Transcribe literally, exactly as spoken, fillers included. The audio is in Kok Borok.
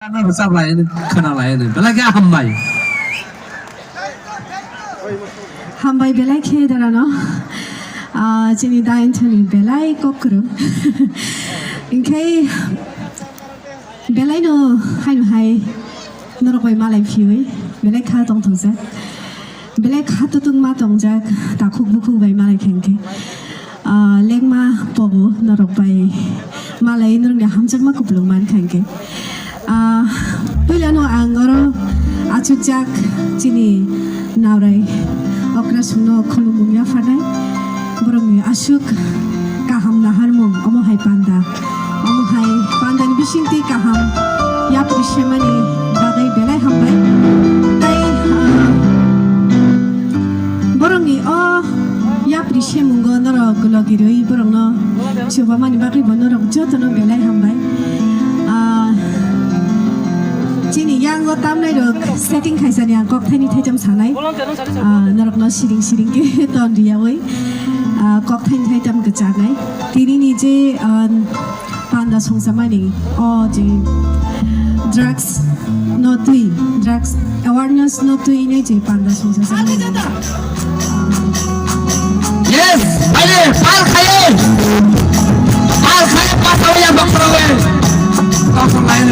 Ano rwchap lai, khwna lai, belai khe hambai. Hambai belai khe darano. Ah, chini da Anthony belai kok kwrwng. Hinkhe belai no haino hai norok bai malai phiwi belai kha tongthokjak. Belai kha tutung ma tongjak, takhuk bukhuk bai malai kha hinkhe. Ah, lengma pogo norok bai malai norokni hamjakma kupulung man kha hinkhe. Ah, puilano ang oro achukjak chini naurai okrasongno khulumung yapharnai. Borokni aswk kaham naharmung omo hai panda. Omo hai pandani bisingtwi kaham yapri semani bagwi belai hambai. Tai, ah, borokni o yapri semungo norok logi rwi borokno chubamani bagwi bo norok jotono belai hambai. Ah, chini yango tamnairok setting khaisani ang kok thaini thaicham sanai. Ah, norokno siring siring khe ton riyawi, ah, kok thaini thaicham kwcharnai. Tinini je, ah, panda songsamani, o je drugs no twi, drugs awareness no twi hinwi je panda songsamani. Yes, ale, pal khaye. Pal khaye, pal khaye, bakra we. Bakra lain.